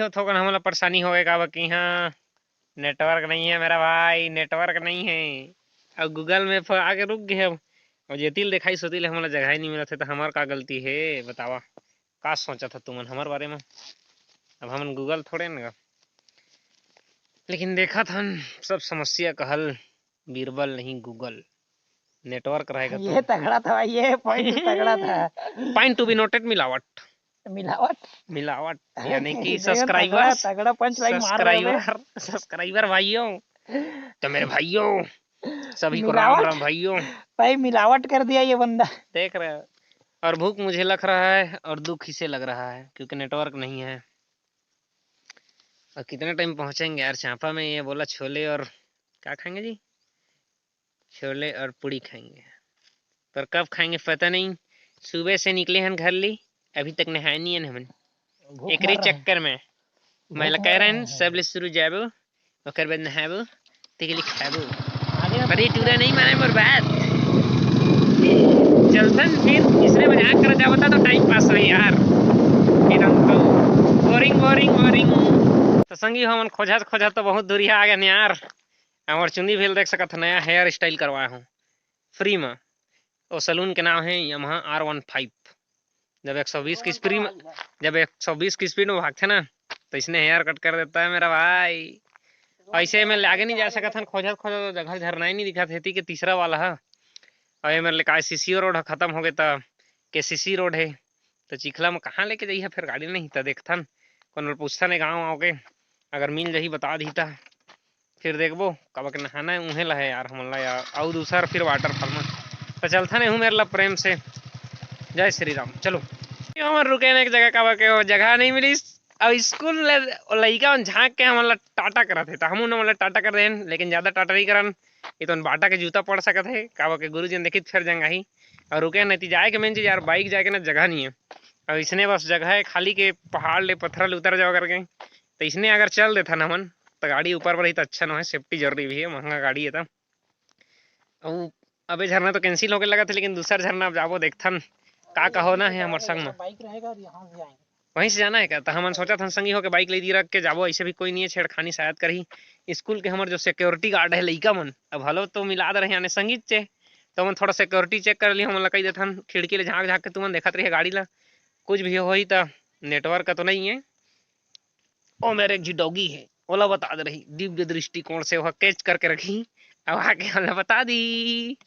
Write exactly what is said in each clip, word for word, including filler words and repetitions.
तो थोकन हमन ला परेशानी होगे, काबर कि इहाँ नेटवर्क नहीं है मेरा भाई, नेटवर्क नहीं है। अब Google Map आके रुक गए हम, और जेती ल देखाई सोती ले हमन ला जगह ही नहीं मिलत है, तो हमार का गलती है बतावा? का सोचत ह तुमन हमर बारे में? अब हमन Google थोड़े न गा। लेकिन देखत हन, सब समस्या का हल बीरबल नहीं Google। नेटवर्क रहेगा ये तो। तगड़ा था भाई, ये point तगड़ा था। Point to be noted, मिलावट। मिलावट? मिलावट, यानी कि एकदम तगड़ा, subscribers, तगड़ा punchline मार रहे हैं। Subscriber, subscriber भाइयों, तो मेरे भाइयों, सभी को राम मिलावट? राम भाइयों। भाई, मिलावट कर दिया ये बंदा। देख रहे हैं, और भूख मुझे लग रहा है और दुख इसे लग रहा है, क्योंकि नेटवर्क नहीं है। और कितने टाइम पहुंचेंगे यार चांपा में? ये बोला छोले और क्या खाएंगे जी? छोले और पूड़ी खाएंगे, पर कब खाएंगे पता नहीं। सुबह से निकले हन घर ली, अभी तक नहाए नहीं हन हमन। भूख एकरे मर रहा है। चक्कर में मैं भूख ला कह मर रहे रहा हैं, है। सब ले शुरू जाबो, ओकर बाद नहाबो, तेके लिए खाबो। आगे ना पर ये टूरा नहीं माने मोर बात। चलथन फिर, इसने मजाक कर जावता तो टाइम पास होई यार। फिर हम तो बोरिंग, बोरिंग, बोरिंग। तो संगी हो, हमन खोजत खोजत तो बहुत दूरिहा आ गए यार। हमर चुंदी भी ल देख सकत ह, नया हेयर स्टाइल करवाए हूँ फ्री में। वो सैलून के नाम है Yamaha R one five। जब एक सौ बीस की स्पीड में, जब एक सौ बीस की स्पीड में भागथे ना, तो इसने हेयर कट कर देता है मेरा भाई। ऐसे में ले आगे नहीं जा सकत हन, खोजत खोजत जगह झरना ही नहीं दिखा थे के तीसरा वाला है। और ये मेरे लिए का सीसीओ रोड ह खत्म हो गए, तो केसीसी रोड है, तो चिखला में कहाँ लेके जाइए फिर गाड़ी नहीं, तो देखथन, कोनो ल पूछथन ए गाँव आव के, अगर मिल जाही बता दी, तो फिर देखबो, काबर के नहाना है उहें ला है यार, हमन ला यार, अउ दूसर फिर वाटरफॉल में। तो चलथन एहू मेर ला प्रेम से। जय श्री राम। चलो, ये हमन रुके न एक जगह, काबर के वो जगह नहीं मिलिस। अब स्कूल ले, वो लइका मन झांक के हमन ला टाटा करत हे, तो हमन ओमन ला टाटा कर देन, लेकिन ज्यादा टाटा नहीं करन। ये तो बाटा के जूता पड़ सकत हे, काबर के गुरुजी ने देखित फिर जंगाही। और रुके नहीं ती जाए के मेन चीज यार, बाइक जाए के ना जगह नहीं है। और इसने बस जगह है खाली के पहाड़ ले पत्थर ले उतर जाओ करके। तो इसने अगर चल देथन हमन, तो गाड़ी ऊपर पर ही तो अच्छा ना है, सेफ्टी जरूरी भी है, महंगा गाड़ी है तो। अउ अबे झरना तो कैंसिल होके लगत है, लेकिन दूसर झरना अब जाबो, देखथन का का होना है हमर संग में। बाइक रहेगा और यहाँ से आएंगे। वहीं से जाना है क्या? तो हमन सोचत हन संगी हो के बाइक ले दी रख के जाबो, ऐसे भी कोई नहीं है छेड़खानी शायद करही। स्कूल के हमर जो सिक्योरिटी गार्ड है लइका मन, अब हलो तो मिला दे रहे आने संगीत चे, तो हमन थोड़ा सिक्योरिटी चेक कर ली, हमन ला कही देथन खिड़की ले झांक झांक के तुमन देखत रहिए गाड़ी ला, कुछ भी होही तो नेटवर्क का तो नहीं है। ओ मेरे एक झी डॉगी है, ओला बता दे रही, दिव्य दृष्टिकोण से वह कैच करके रखी, अब आके हमला बता दी।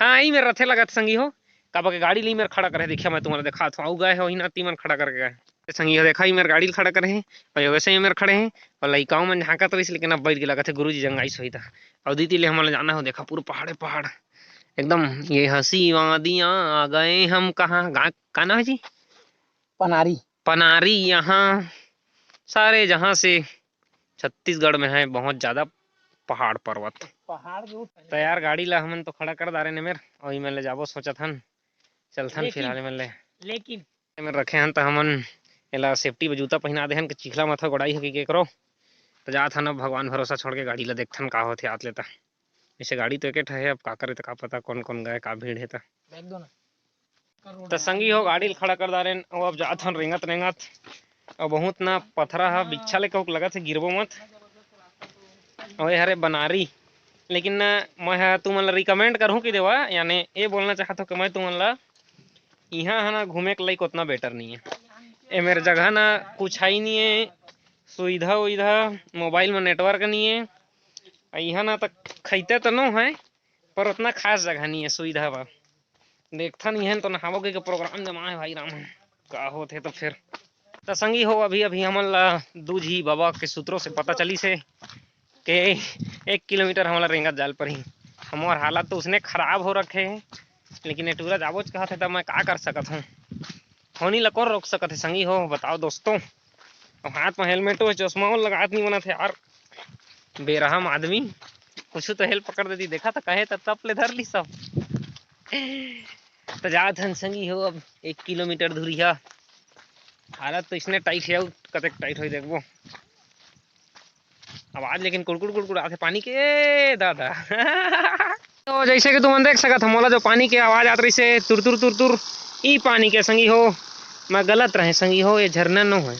हाँ, ई मेर रथे लगत संगी हो, काबर के गाड़ी ल ई मेर खड़ा करे, देखिया मैं तुम्हारा दिखात हूँ, आऊ गए हो ही ना, तीमन खड़ा करके गए। संगी हो, देखा, ई मेर गाड़ी ल खड़ा करे हे, और ये वैसे ही मेर खड़े हैं, और लइकाओं मन झांकत रहिस, लेकिन अब बैठ के लगत है गुरुजी जंगाइस होई था। और दीदी ले हमन जाना हो, देखा, पूरा पहाड़े पहाड़, एकदम ये हंसी वादियाँ आ गए हम कहाँ, गा-, का नाम है जी? पनारी। पनारी यहाँ सारे जहाँ से छत्तीसगढ़ में है बहुत ज्यादा पहाड़ पर्वत। पहाड़ के ऊपर। तो यार गाड़ी ला हमन तो खड़ा कर डारे ने मेर, और मैं ले जाबो सोचत हन, चलथन लेकिन फिलहाल में ले। लेकिन में रखे हन तो हमन एला सेफ्टी में जूता पहना दे हन कि चिखला माथा गोड़ाई हो कि केकरो। तो जात हन अब भगवान भरोसा छोड़ के गाड़ी ला देखथन का होथे आत लेता। इसे गाड़ी तो एके ठा हे, अब का करे त का पता कौन कौन गए, का भीड़ हे त। बैग दो ना। त संगी हो, गाड़ी ल खड़ा कर डारेन, अउ अब जात हन रेंगत रेंगत। अउ बहुत ना पथरा ह, बिच्छा ले कहूक लगत हे, गिरबो मत। अउ ए हरे बनारी, लेकिन ना मैं ह तुमन ला रिकमेंड करहूँ कि देवा, यानी ए बोलना चाहत हो कि मैं तुमन ला इहाँ ह ना घूमे के लाइक उतना बेटर नहीं है। ए मेर जगह ना कुछ है ही नहीं है, सुविधा उविधा, मोबाइल में नेटवर्क नहीं है। आ इहाँ ना त खैते तो नो है, पर उतना खास जगह नहीं है, सुविधा बा। देखथन इहन तो नहाबो के, के प्रोग्राम जमा है भाई राम, का होत है तो फिर। त संगी हो, अभी अभी हमन ला दू झी बाबा के सूत्रों से पता चलिस हे के एक किलोमीटर हमला रेंगत जाल परही। हमर हालत तो उसने खराब हो रखे है, लेकिन ये टूरा जाबोच कहत है, त मैं का कर सकत हूँ? होनी ला कौन रोक सकत है संगी हो, बताओ दोस्तों। अब हाथ में हेलमेटो है, चश्मा लगात नहीं बनत है यार। बेरहम आदमी, कुछ तो हेल्प कर देती, देखा तो कहे तो तप ले धर ली सब। तो जात हन संगी हो, अब एक किलोमीटर दूरी है। हालत तो इसने टाइट है, कतेक टाइट होई देखबो। आवाज लेकिन कुड़कुड़ कुड़कुड़ आथे पानी के, ए दादा। तो जैसे कि तुमन देख सकत हो, मोला जो पानी के आवाज आत रहिसे, तुरतुर तुरतुर, ई पानी के संगी हो, मैं गलत रहे संगी हो, ये झरना नो है।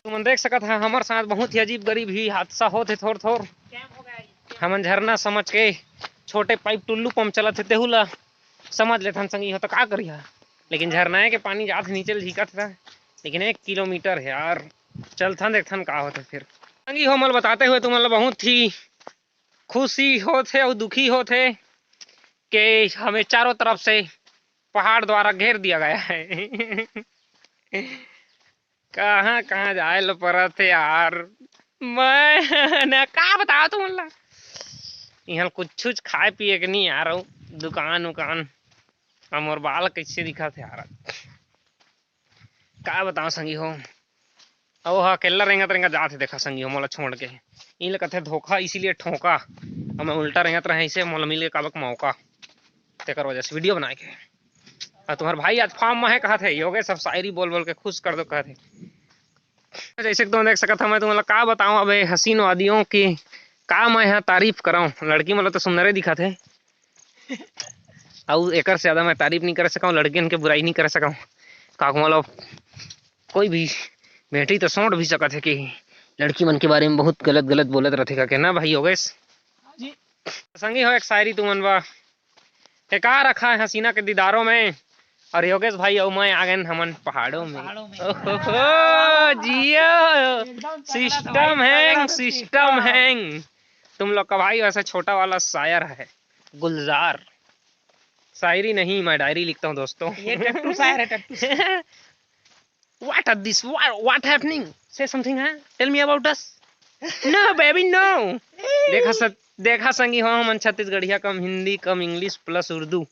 तुमन देख सकत हा, हमर साथ बहुत ही अजीब गरीब ही हादसा होत हे थोर थोर। हमन झरना समझ के छोटे पाइप टुल्लू पंप चलत हे, तेहू ला समझ लेथन संगी हो, तो का करिहा। लेकिन झरना के पानी जात हे नीचे ले झिकत हे, लेकिन एक किलोमीटर हे यार, चलथन देखथन का होथे फिर। संगी हो, मोला बताते हुए तुमन ला बहुत ही खुशी होत हे अउ दुखी होत हे कि हमें चारों तरफ से पहाड़ द्वारा घेर दिया गया है। कहाँ कहाँ जाए ल परत हे यार, मैं ना का बताओ तुमन ला। इहाँ कुछ खाए पिए के नहीं यार, अउ दुकान उकान, अब मोर बाल कैसे दिखत हे यार, का बताओ संगी हो। अउ हा अकेल्ला रेंगत रेंगत जात हे, देखा संगी हो, मोला छोड़ के। इही ल कथे धोखा, इसीलिए ठोका। अब मैं उल्टा रेंगत रहे, इसे मोला मिल के काबक मौका, तेकर वजह से वीडियो बनाए के। अउ तुम्हार भाई आज फार्म में हे कहत हे, योगेश अब शायरी बोल बोल के खुश कर दो कहत हे। जैसे कि तुम देख सकत हो, मैं तुमला का बताऊं, अबे हसीन वादियों की का मैं हा तारीफ कराऊं। लड़की मन ला तो सुंदरे दिखत हे, अउ एकर से ज्यादा मैं तारीफ नहीं कर सकूं, लड़कियन के बुराई नहीं कर सकूं। का मोला कोई भी बेटी तो सोंट भी सकत हे कि लड़की मन के बारे में बहुत गलत गलत बोलत रथे का, के ना भाई योगेश? जी। संगी हो, एक शायरी तुमन बा, के का रखा है हसीना के दीदारों में, और योगेश भाई अउ मैं आ गए हमन पहाड़ों में। पहाड़ों में। ओहो, जियो। एकदम तगड़ा सिस्टम धमाका हैंग, लगा था। System hang. तुम लोग का भाई वैसे छोटा वाला शायर है, गुलजार। शायरी नहीं, मैं डायरी लिखता हूँ दोस्तों। ये टट्टू शायर है, टट्टू शायर। What are this? What, what happening? Say something, huh? Tell me about us. No, baby, no. देखा सत, देखा संगी हो, हमन छत्तीसगढ़िया कम हिंदी, कम इंग्लिश प्लस उर्दू।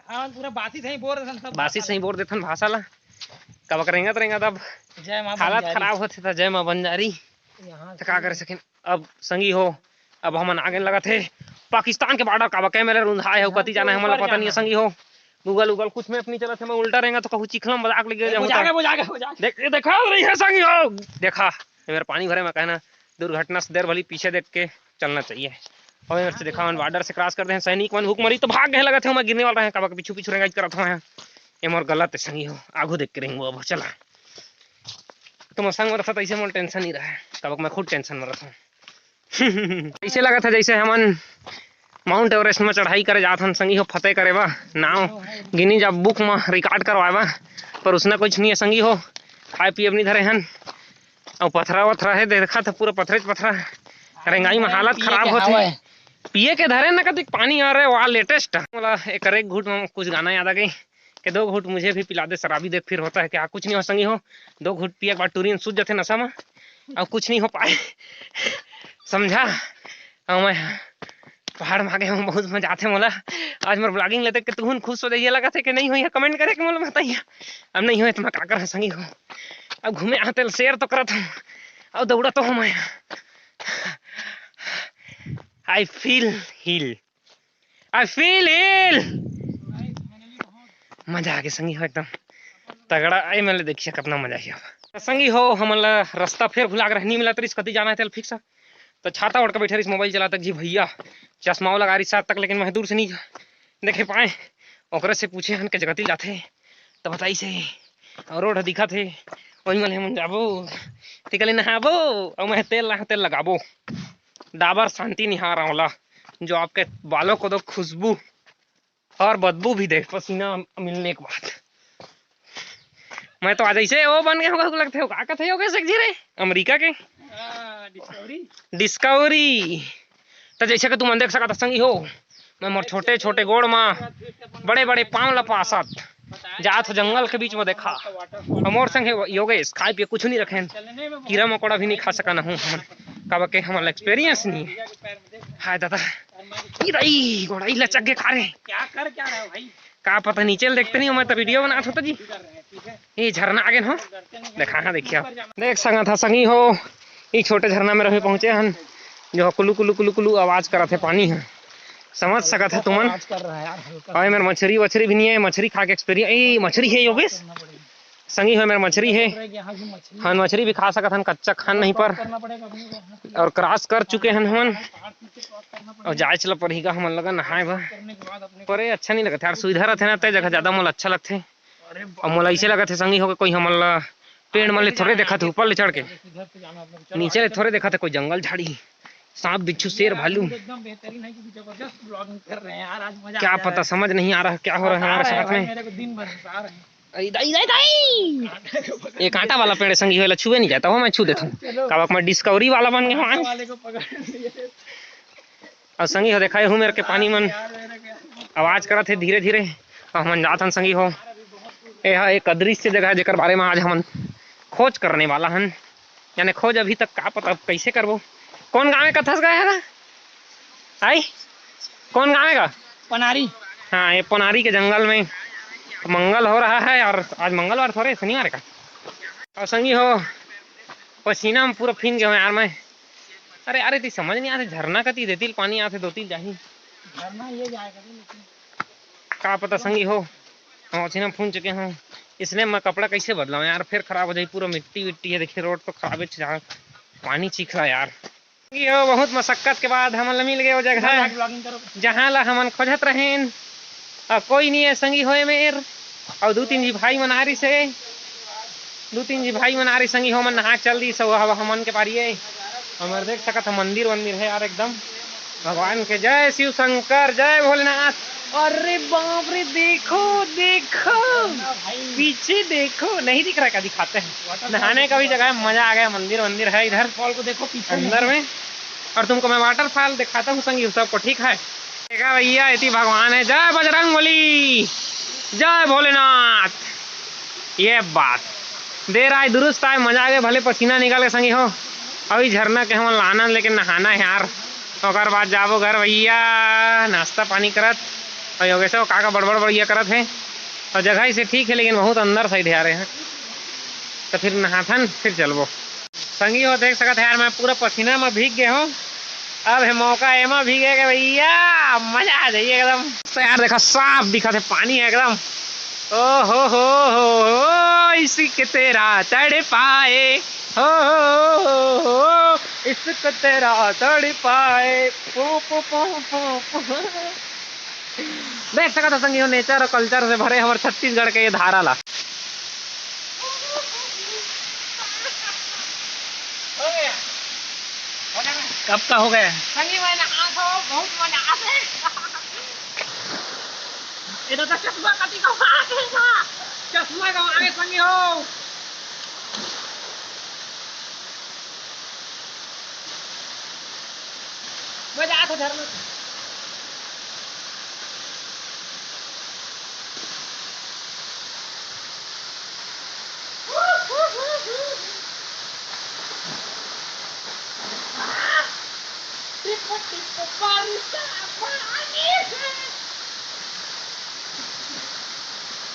हाँ, पूरा बासी सही बोल रहे सब बासी भाषा सही ला। बोल देथन भाषा ला। कब रेंगत रेंगत अब जय माँ हालत बंजारी। खराब होथे त जय माँ बंजारी। यहाँ त का से करे सकेन? अब संगी हो, अब हमन आगे लगत हे पाकिस्तान के बॉर्डर, काबर कैमरा रुंधा हे, अउ हाँ, कति तो जाना हे हमन ला ऊपर पता नहीं हे जाना संगी हो। गूगल उगल कुछ मैप नहीं चलत हे, मैं उल्टा रेंगत तो कहूँ चिखला में बजाक लग ए, जाहूँ बुझा त। गया, बुझा गया, बुझा गया। देख, ये देखा रही है संगी हो, देखा, ये मेरा पानी भरे में कहना दुर्घटना से देर भली पीछे देख के चलना चाहिए। और मेरे से देखा, मन बॉर्डर से क्रॉस कर दे हैं, सैनिक मन भूख मरी तो भाग गए लगत हे, मैं गिरने वाला रहे, काबर के पीछू पीछू रेंगत करत हूँ। ये मोर गलत हे संगी हो, आगू देख के रेंगबो अब, चला। तुम संग में रहता तो ऐसे मोर टेंशन नहीं रहे, काबर के मैं खुद टेंशन में रहता हूँ। ऐसे लगत हे जैसे हमन माउंट एवरेस्ट में चढ़ाई करे जात हन संगी हो, फतेह करे बा। नाव गिनीज बुक में रिकॉर्ड करवाए बा, पर उसने कुछ नहीं है संगी हो। खाए पिए भी नहीं धरे हन, अउ पथरा वथरा हे, देखा था पूरा पथरे च पथरा। रेंगाई में हालत पिए खराब के होत हे। हवा हे। पिए के धरे न कतिक पानी आ रहे, वाह लेटेस्ट। मोला एकर एक घूट में कुछ गाना याद आ गई कि दो घूट मुझे भी पिला दे शराबी, देख फिर होता है क्या। कुछ नहीं हो संगी हो, दो घूट पिए के बाद टूरी सूझ जाथे नशा में, अब कुछ नहीं हो पाए। समझा? अब मैं पहाड़ में आगे हूँ, बहुत मजा आथे मोला। आज मोर ब्लॉगिंग लेते के तुहन खुश हो जाइए, लगा थे कि नहीं हुई है, कमेंट करे के मोला बताइए। अब नहीं हुई तो मैं का कर संगी हो, अब घूमे आते शेयर तो करत हूँ, अब दौड़ा तो हूँ मैं। I feel heal, I feel heal। मजा आगे संगी हो एकदम तगड़ा। आई मैं देखिए कितना मजा आया संगी हो। हमन ला रास्ता फिर भुला के रहनी मिला तरिस कति जाना है तेल फिक्स। तो छाता ओढ़ के बैठे रहिस, मोबाइल चलाता जी भैया, चश्मा लगा रही साथ तक, लेकिन मैं दूर से नहीं देखे पाए। ओकरे से पूछे हन के जगती जाथे, तो बताई से रोड ह दिखत हे, वही मन हमन जाबो, तिकले नहाबो, और मैं तेल ला तेल लगाबो, डाबर शांति निहार आंवला, जो आपके बालों को दो खुशबू और बदबू भी दे पसीना मिलने के बाद। मैं तो आज ऐसे वो बन गया होगा, लगते हो का कथे हो गए सेक्सी रे अमेरिका के। हाँ, डिस्कवरी। डिस्कवरी। तो जैसे कि तुम देख सकत संगी हो, मैं मोर छोटे छोटे गोड़ मा बड़े बड़े पाँव ला पासत जात हो जंगल के बीच में। देखा, हमोर संग हे योगेश, खाए पिए कुछ नहीं रखेन, कीड़ा मकोड़ा भी नहीं खा सकन हूँ हमन, काबर के हमन ला एक्सपीरियंस नहीं है। हाय दादा, ई रही गोड़ाई लचक गे का रे। क्या कर क्या रहा है भाई? का पता, नीचे ल देखते नहीं, मैं तो वीडियो बनात होता जी। ये झरना आगे न हो, देखा हाँ, देखिए, देख सकत हा संगी हो, ई छोटे झरना में रहे पहुंचे हन, जो कुलू कुलू कुलू कुलू आवाज करत हे पानी ह, समझ सकत हा तुमन। आवाज कर रहा है यार, हल्का। और मेर मछरी वछरी भी नहीं है, मछरी खा के एक्सपीरियंस। ए, मछरी है योगेश, संगी हो, मेर मछरी है। बोल रहे कि यहाँ की मछली हम मछरी भी खा सकत हन, कच्चा खान नहीं पर। करना पड़ेगा अपने को यहाँ से। और क्रॉस कर चुके हन हमन। पहाड़ पीछे क्रॉस करना पड़ेगा। और जाए चला पड़ही का हमन लगा नहाए बर। करने के बाद अपने को पर ये अच्छा नहीं लगत हे यार, सुविधा रहथे ना, ते जगह ज्यादा मोला अच्छा लगथे। अरे और मोला ऐसे लगत हे संगी हो के कोई हमन ला पेड़ मन ले थोरे देखत हे, ऊपर ले चढ़ के। इधर से जाना, अब चलो नीचे ले आगे थोरे चलते देखत हे, कोई जंगल झाड़ी, सांप, बिच्छू, शेर, भालू। एकदम बेहतरीन है, क्योंकि जबरदस्त vlogging कर रहे हैं यार, आज मजा क्या आ जा पता, रहा है। समझ नहीं आ रहा क्या हो रहा है हमारे साथ में। मेरे को दिन भर हंसा रहे हैं। अरे दाई, दाई, दाई! ये कांटा वाला पेड़ संगी हो, एला छुए नहीं जाता हो, मैं छू देता हूँ। चलो। काबर मैं Discovery वाला बन गया हूँ आज। वाले को पकड़ लिए। अउ संगी हो, देखा, एहू मेर के पानी मन आवाज करत हे धीरे-धीरे। अउ हमन जात हन संगी हो, एहा एक अदृश्य जगह हे, जेकर बारे म आज हमन खोज करने वाला हन। यानी खोज अभी तक का पता अब कइसे करबो। कौन गाँव हे कथस गा हे? आई? कौन गाँव हे गा? पनारी। हाँ, ये पनारी के जंगल में मंगल हो रहा है और आज मंगलवार थोरे, शनिवार का। अउ संगी हो, पसीना में पूरा भींज गया हूँ यार मैं। अरे यार, एती समझ नहीं आते, झरना कती देती पानी आते, दोती जाही। झरना ये जाएगा भी, लेकिन का पता संगी हो, हम पसीना भींज चुके हैं, इसलिए मैं कपड़ा कैसे बदलाऊं यार, फिर खराब हो जाही, पूरा मिट्टी विट्टी है। देखिए, रोड तो खराब है, जहाँ पानी चिखला यार। संगी हो, बहुत मशक्कत के बाद हमन ला मिल गए वो जगह, vlogging करो। जहाँ ला हमन खोजत रहेन। अउ कोई नहीं है संगी हो एमेर। अउ दू तीन झी भाई मन आ रहिस हे, दू तीन झी भाई मन आ रहिस संगी हो, मन नहा के चल दिस, अउ हवा हमन के पारी हे। हमर देख सकत ह मंदिर वंदिर है यार एकदम। भगवान के जय शिव शंकर, जय भोलेनाथ। अरे बाप रे, देखो, देखो, पीछे देखो, नहीं दिख रहा है क्या? दिखाते हैं। नहाने का भी जगह है, मजा आ गया। मंदिर वंदिर है इधर, waterfall को देखो पीछे अंदर में। और तुमको मैं waterfall दिखाता हूँ संगी, सबको ठीक है। देखा भैया, इति भगवान है। जय बजरंग बली, जय भोलेनाथ। ये बात देर आए दुरुस्त आए, मजा आ गया, भले पसीना निकाल के संगी हो। अभी झरना के हमन ला आनंद लेके नहाना है यार, ओकर बाद जाबो घर भैया, नाश्ता पानी करत। और योगेश का का बड़बड़ बढ़िया करत है, और जगह इसे ठीक है लेकिन बहुत अंदर साइड है यार यहाँ, तो फिर नहाथन फिर चलबो। संगी हो देख सकत है यार, मैं पूरा पसीना में भीग गए हूँ। अब है मौका एमा भीगे के भैया, मजा आ जाइए एकदम। तो यार देखा, साफ दिखत है पानी है एकदम। ओ हो हो हो हो, इश्क तेरा तड़ पाए, हो हो हो हो हो, इश्क तेरा तड़ पाए। पू पू पू पू पू। देख सकत हो संगी हो, नेचर और कल्चर से भरे हमर छत्तीसगढ़ के ये धारा ला। कब का हो गया? संगी, मैं नहात हूँ, बहुत मजा आते। ये तो चश्मा कति का मारे ना, चश्मा का मारे संगी हो। मजा आते झरना।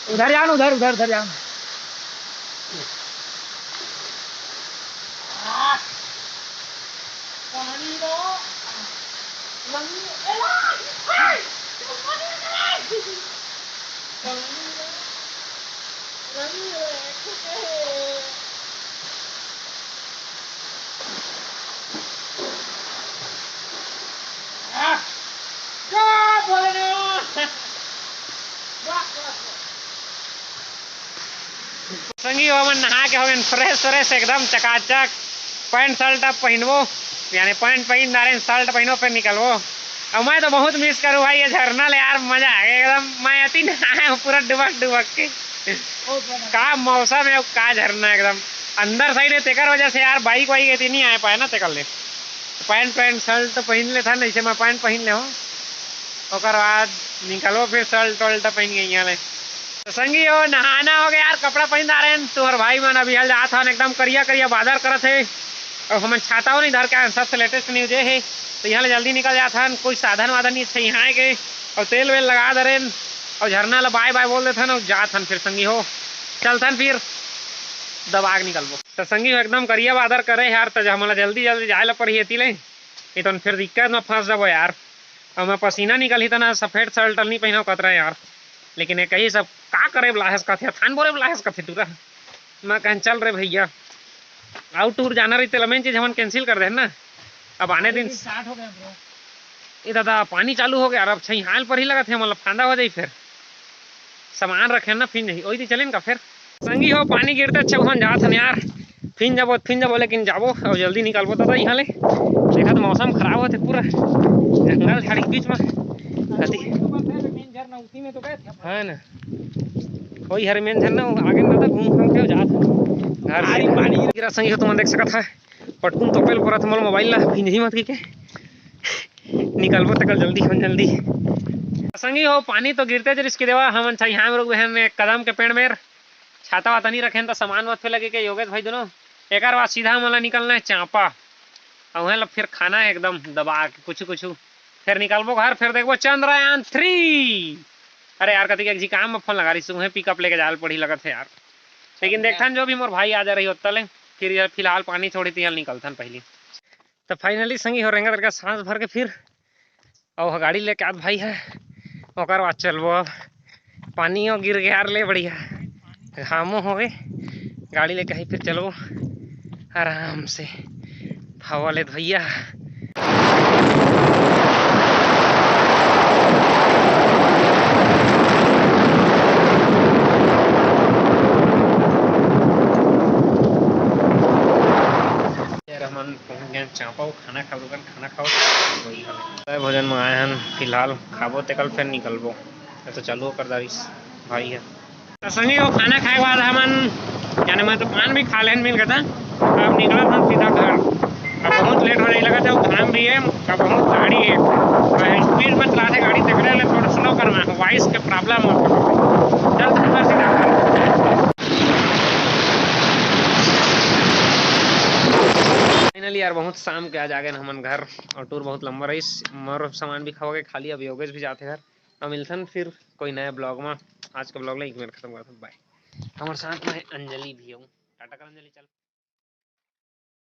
उधर जाओ ना, उधर, उधर, उधर जाओ ना। संगी हो, हमन नहा के हो गए fresh व्रेश एकदम चकाचक। पैंट शर्ट अब पहिनबो, यानी पैंट पहिन डारेन, शर्ट पहिनबो, फिर निकलबो। और मैं तो बहुत मिस करूँ भाई ये झरना ले यार, मजा आ गया एकदम। मैं अति नहाए हूँ पूरा डुबक डुबक के। का मौसम है, का झरना एकदम। अंदर साइड है, तेकर वजह से यार बाइक वाइक एती नहीं आए पाए ना, तेकर ले। पैंट पैंट शर्ट तो पहिन लेथन, ऐसे मैं पैंट पहिन ले हूँ, ओकर बाद निकलबो फिर शर्ट वर्ट पहिन के यहाँ ले। तो संगी हो, नहाना हो गया यार, कपड़ा पहिन डारेन। तुम्हर भाई मन अभी हल जात हन, एकदम करिया करिया बादर करत हे। और हमन छाता हो नहीं धर के आए, सबसे latest news ये है। तो यहाँ ले जल्दी निकल जात हन, कोई साधन वाधन नहीं अच्छा यहाँ के। और तेल वेल लगा दरेन और झरना ला बाय बाय बोल देथन और जात हन फिर संगी हो, चलथन फिर दबा के निकलबो। तो संगी हो, एकदम करिया बादर करे यार, तो हमन ला जल्दी जल्दी जाए ला पड़ही एती ले, नहीं तो फिर दिक्कत में फंस जाबो यार। अब मैं पसीना निकलही त ना सफेद शर्ट नहीं पहना कतरा यार, लेकिन ये कही सब का करे बुलाहेस कथे, थान बोरे बुलाहेस कथे टूरा। मैं कहन चल रे भैया, आउट टूर जाना रही तेला main चीज हमन cancel कर दे ना। अब आने दिन start हो गया bro। ए दादा पानी चालू हो गया, अब छई हाल पर ही लगत है, मतलब फांदा हो जाई फिर। सामान रखे ना फिर नहीं, ओई दी चलेन का फिर। संगी हो, पानी गिरते चौहन जात हन यार, फिन जाबो, फिन जाबो, लेकिन जाबो अउ जल्दी निकलबो दादा इहाँ ले। देखत मौसम खराब होथे पूरा, जंगल झाड़ी के बीच में। कति? हाँ ना, वही हर मेन झरना आगे में दादा घूम घाम के जात हन घर। पानी गिरा संगी हो, तुमन देख सकत हा, पटकुन तोपेल परत मोर मोबाइल ला, फिन ही मत के। निकलबो तेकर जल्दी, हम जल्दी। संगी हो, पानी तो गिरते जरिस के देवा, हमन छइहाँ में रुक गए हन एक कदम के पेड़ मेर। छाता वाता नहीं रखेन तो सामान मत फे लगे के योगेश भाई दोनों। एकर बाद सीधा हमन ला निकलना है चांपा। अउ उहें ला फिर खाना है एकदम दबा के कुछ कुछ। फिर निकलबो घर, फिर देखबो चंद्रयान थ्री। अरे यार, कति के एक जी काम में फोन लगा रही, उहें पिकअप लेके जाल पड़ी लगत है यार। लेकिन देखथन जो भी मोर भाई आ जा रही होता ले, फिर ये फिलहाल पानी छोड़ी थी, निकलथन पहली। तो फाइनली संगी हो रेंगा तेकर सांस भर के फिर अउ गाड़ी लेके आत भाई है, ओकर बाद चलबो। अब पानी गिर गया यार ले बढ़िया, घामो हो गए, गाड़ी लेके आई फिर चलबो आराम से हवा लेत भैया। यार हमन पहुंच गए चांपा, खाना खाओ दुकान, खाना खाओ। वही हवे। भोजन मंगाए हन, फिलहाल खाबो तेकर फिर निकलबो। ये तो चालू कर दारिस भाई है। तो संगी हो, खाना खाए के बाद हमन, यानी मैं तो पान भी खा लेन मिल गया था। अब निकलत हन सीधा घर। अब बहुत लेट हो जाए लगा था, घाम भी है, अब बहुत गाड़ी है। स्पीड में चलाथे गाड़ी, तेकरे ले थोड़ा स्लो करना है, वॉइस के प्रॉब्लम हो। चल सीधा घर। फाइनली यार, बहुत शाम के आज आ गए हमन घर, अउ टूर बहुत लंबा रहिस। मोर सामान भी खवा के खाली, अब योगेश भी जाथे घर। अब मिलथन फिर कोई नया ब्लॉग में। आज का ब्लॉग ला एक मिनट खत्म करथन, बाय। हमारे साथ में है अंजलि भी, हूँ टाटा कर अंजलि, चल।